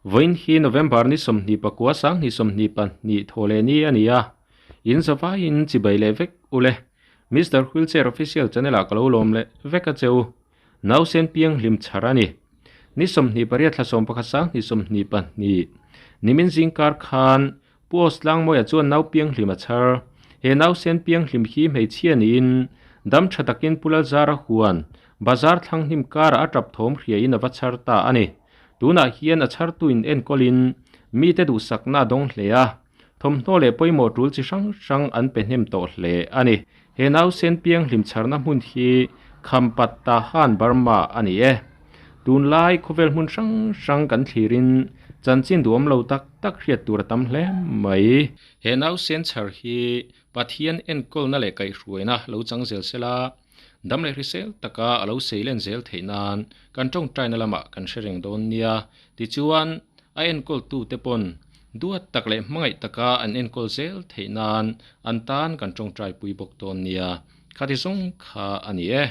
Vawiin hi November ni 29 2022 thawhleh ni a ni a, in zavaiin chibai leh vek u le. Mister Wheelchair Official channel ah ka lo lawm leh vek a che u. Nausen piang hlim chhar a ni. Ni 28 thla 11 2022 nimin zingkar khan Pu Oslangmawia chuan nau pianghlim a chhar. He nausen pianghlim hi hmeichhia niin dam tha takin Pu Lalzara huan bazar thlang hnim karah a tap thawm hriain a va chhar ta a ni. Tunah hian a chhartuin enkawlin mite duhsakna a dawng hle a, thawmhnaw leh pawimawh tul chi hrang hrang an pe hnem tawh hle a ni. He nausen pianghlim chharna hmun hi Khampattahan Burma a ni e. Tunlai khawvel hmun hrang hrang kan thlirin chanchin duhawm lo tak tak hriat tur a tam hle mai. He nausen chhar hi Pathian enkawlna leh kaihhruaina lo chang zel sela, dam leh hrisel taka a lo seilen zel theih nan kan tawngtaina lamah kan hre reng dawn nia. Tichuan, a enkawltute pawn duat tak leh hmangaih taka an enkawl zel theih nan an tan kan tawngtaipui bawk dawn nia. Khati zawng kha a ni e.